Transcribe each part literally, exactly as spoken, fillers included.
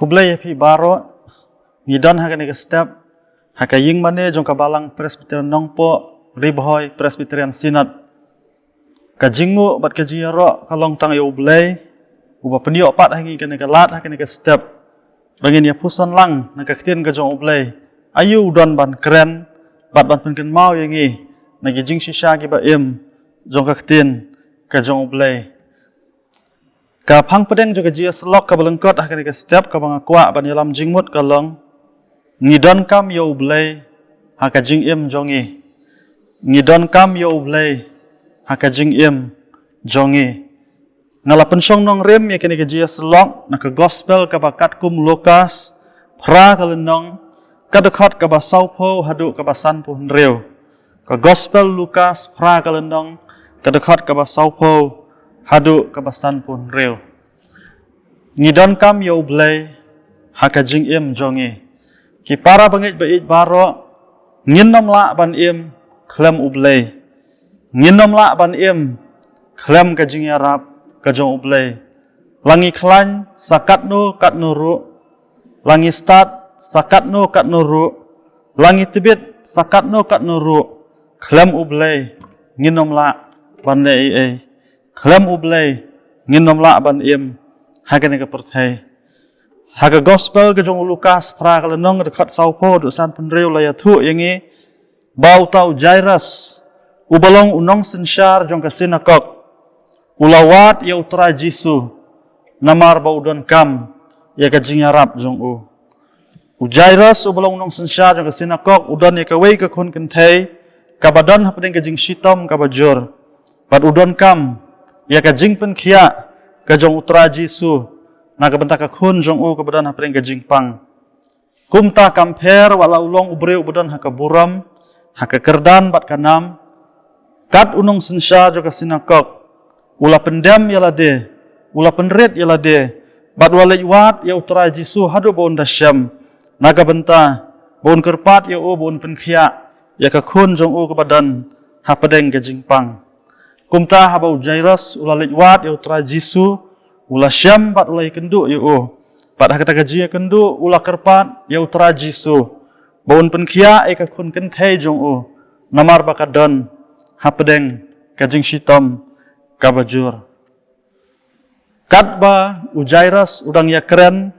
Khublei ïa phi baroh, ngi don ha kane ka step ha ka ïing mane jong ka Balang Presbyterian Nongpoh, Ri Bhoi Presbyterian Synod. Ka jingnguh bad ka jingïaroh ka long tang ïa U Blei, uba pynïoh pat ha ngi kane ka lad ha kane ka step, ba ngin ïa puson lang na ka ktien ka jong U Blei, aïu u don ban kren bad ban pynkynmaw ïa ngi na ki jingshisha kiba im jong ka ktien ka jong U Blei. Ka phang pdeng jong ka jingïasyllok kaba lyngkot ha kane ka step kaba nga kwah ban ïalam jingmut ka long: Ngi donkam ïa U Blei ha ka jingim jong ngi. Ngi donkam ïa U Blei ha ka jingim jong ngi. Nga la pynshong nongrim ïa kane ka jingïasyllok na ka Gospel kaba katkum Lukas, phra ka lynnong, ka dkhot kaba sawphew haduh kaba sanphew hynriew. Ka Gospel Lukas, phra ka lynnong, ka dkhot kaba sawphew haduh kaba sanphew hynriew. Ngi donkam ïa U Blei ha ka jingim jong ngi. Ki para bangeit ba ïeit baroh, ngin ym lah ban im khlem U Blei. Ngin ym lah ban im khlem ka jingïarap ka jong U Blei. La ngi khlaiñ sa katno katno ruh, la ngi stad sa katno katno ruh, la ngi tbit sa katno katno ruh, khlem U Blei ngin ym lah ban leh ei ei. Khlem U Blei ngin ym lah ban im ha kane ka pyrthei. Ha ka Gospel ka jong u Lukas, phra ka lynnong, ka dkhot sawphew haduh sanphew hynriew, la ïathuh ïa ngi ba uta u Jairus, uba long u nongsynshar jong ka sinakok, u la wad ïa U Trai Jisu namar ba u donkam ïa ka jingïarap jong u. U Jairus, uba long u nongsynshar jong ka sinakok, u don ïa kawei ka khun kynthei kaba don hapdeng ka jingshitom kaba jur, bad u donkam ïa ka jingpynkhiah ka jong U Trai Jisu na ka bynta ka khun jong u kaba don hapdeng ka jingpang. Kumta, kam pher wat la u long u briew uba don ha ka burom, ha ka kyrdan bad ka nam, kat u nongsynshar jong ka sinakok, u la pyndem ïa lade, u la pynrit ïa lade, bad u la leit wad ïa U Trai Jisu haduh ba un da shem, na ka bynta ba un kyrpad ïa u ba un pynkhiah ïa ka khun jong u kaba don hapdeng ka jingpang. Kumta, haba u Jairus u la leit wad ïa U Trai Jisu, u la shem bad u la ïakynduh ïa u. Bad ha kata ka jingïakynduh u la kyrpad ïa U Trai Jisu ba un pynkhiah ïa ka khun kynthei jong u, namar ba ka don hapdeng ka jingshitom kaba jur. Katba u Jairus u dang ïakren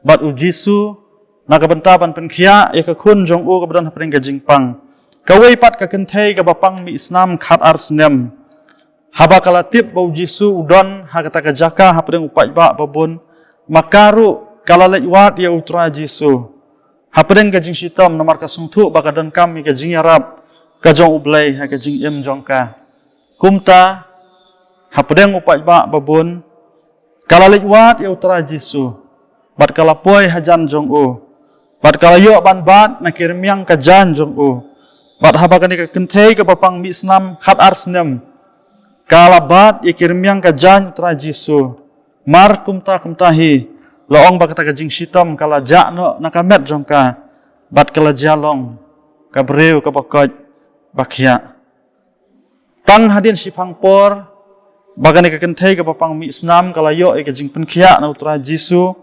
bad U Jisu na ka bynta ban pynkhiah ïa ka khun jong u kaba don hapdeng ka jingpang, kawei pat ka kynthei kaba pang mih snam khatar snem, haba ka la tip ba U Jisu u don ha kata ka jaka hapdeng u paidbah babun, ma ka ruh ka la leit wad ïa U Trai Jisu hapdeng ka jingshitom, namar ka sngewthuh ba ka donkam ïa ka jingïarap ka jong U Blei ha ka jingim jong ka. Kumta, hapdeng u paidbah babun, ka la leit wad ïa U Trai Jisu, bad ka la poi hajan jong u, bad ka la ïoh ban bat na ki rmiang ka jaiñ jong u. Bad haba kane ka kynthei kaba pang mih snam khatar snem ka la bat ïa ki rmiang ka jaiñ U Trai Jisu, mar kumta kumta hi, la ong ba kata ka jingshitom ka la jah noh na ka met jong ka, bad ka la jia long ka briew kaba koit ba khiah. Tang hadien shiphang por ba kane ka kynthei kaba pang mih snam ka la ïoh ïa ka jingpynkhiah na U Trai Jisu,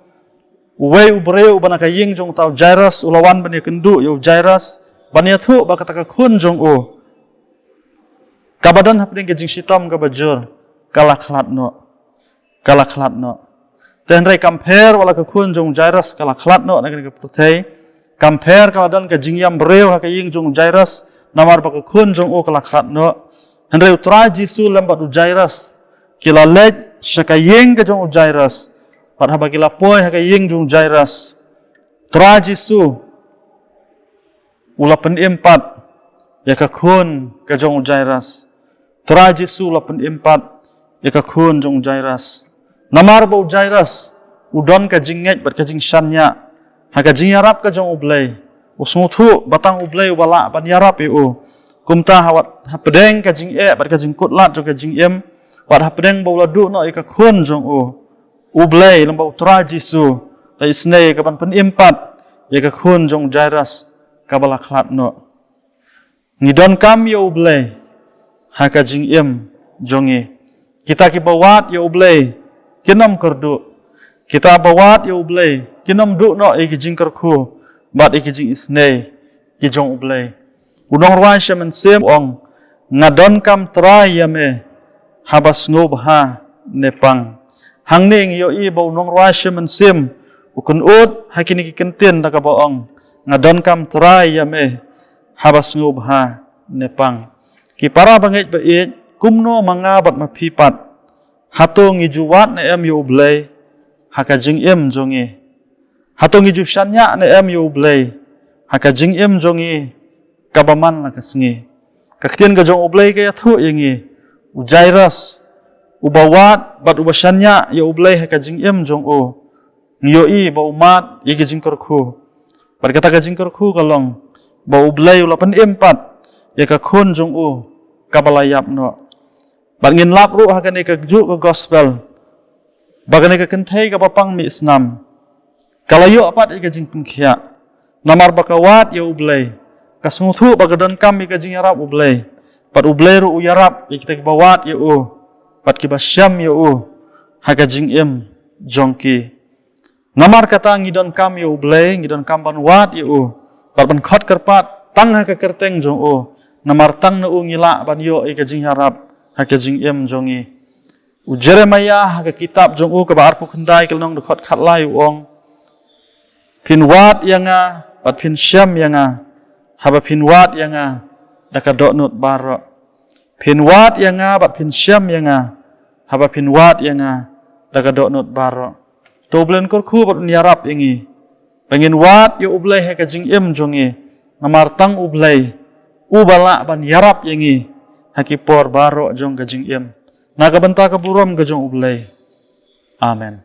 uwei u briew uba na ka ïing jong uta u Jairus u la wan ban ïakynduh ïa u Jairus, ban ïathuh ba kata ka khun jong u kaba don hapdeng ka jingshitom kaba jur ka la khlad noh. Ka la khlad noh. Te hynrei kam pher wat la ka khun jong u Jairus ka la khlad noh na kane ka pyrthei, kam pher ka la don ka jingïam briew ha ka ïing jong u Jairus namar ba ka khun jong u ka la khlad noh, hynrei U Trai Jisu lem bad u Jairus ki la leit sha ka ïing ka jong u Jairus. Bad haba ki la poi ha ka ïing jong u Jairus, Trai Jisu u la pynim pat ïa ka khun ka jong u Jairus. Trai Jisu u la pynim pat ïa ka khun jong u Jairus. Namar ba u Jairus u don ka jingngeit bad ka jingshaniah ha ka jingïarap ka jong U Blei. U sngewthuh ba tang U Blei uba lah ban ïarap ïa u. Kumta, ha wat hapdeng ka jingeh bad ka jingkutlad jong ka jingim, wat hapdeng ba u la duh noh ïa ka khun jong u, U Blei lem bad U Trai Jisu la isynei ka ban pynim pat ïa ka khun jong u Jairus kaba la khlad noh. Ngi donkam ïa U Blei ha ka jingim jong ngi. Kita kiba wad ïa U Blei kin ym kyrduh. Kita ba wad ïa U Blei kin ym duh noh ïa ki jingkyrkhu bad ïa ki jingisynei ki jong U Blei. U nongrwai sha mynsiem u ong, nga donkam Trai ïa me haba sngewbha ne pang. Hangne ngi ïohi ba u nongrwai sha mynsiem u kynnoh ha kine ki kyntien da kaba ong, nga donkam Trai ïa me haba sngewbha ne pang. Ki para bangeit ba ïeit, kumno ma nga bad ma phi pat? Hato ngi ju wad ne em ïa U Blei ha ka jingim jong ngi? Hato ngi ju shaniah ne em ïa U Blei ha ka jingim jong ngi kaba man la ka sngi? Ka ktien ka jong U Blei ka ïathuh ïa ngi, u Jairus, uba wad bad uba shaniah ïa U Blei ha ka jingim jong u, ngi ïohi ba u mad ïa ka jingkyrkhu. Bad kata ka jingkyrkhu ka long ba U Blei u la pynim pat ïa ka khun jong u kaba la ïap noh. Bad ngin lap ruh ha kane ka juh ka gospel ba kane ka kynthei kaba pang mih snam ka la ïoh pat ïa ka jingpynkhiah. Namar ba ka wad ïa U Blei, ka sngewthuh ba ka donkam ïa ka jingïarap U Blei. Bad U Blei ruh u ïarap ïa kita kiba wad ïa u bad kiba shem ïa u ha ka jingim jong ki. Namar kata ngi donkam ïa U Blei, ngi donkam ban wad ïa u bad ban khot kyrpad tang ha ka kyrteng jong u. Namar tang na u ngi lah ban ïoh ïa ka jingïarap ha ka jingim jong ngi. U Jeremiah ha ka kitab jong u kaba arphew khyndai ka lynnong dkhot khatlai u ong, phin wad ïa nga bad phin shem ïa nga haba phin wad ïa nga da ka dohnud baroh. Phin wad ïa nga bad phin shem ïa nga haba phin wad ïa nga da ka dohnud baroh. To U Blei un kyrkhu bad un ïarap ïa ngi ba ngin wad ïa U Blei ha ka jingim jong ngi. Namar tang U Blei uba lah ban ïarap ïa ngi ha ki por baroh jong ka jingim. Na ka bynta ka burom ka jong U Blei. Amen.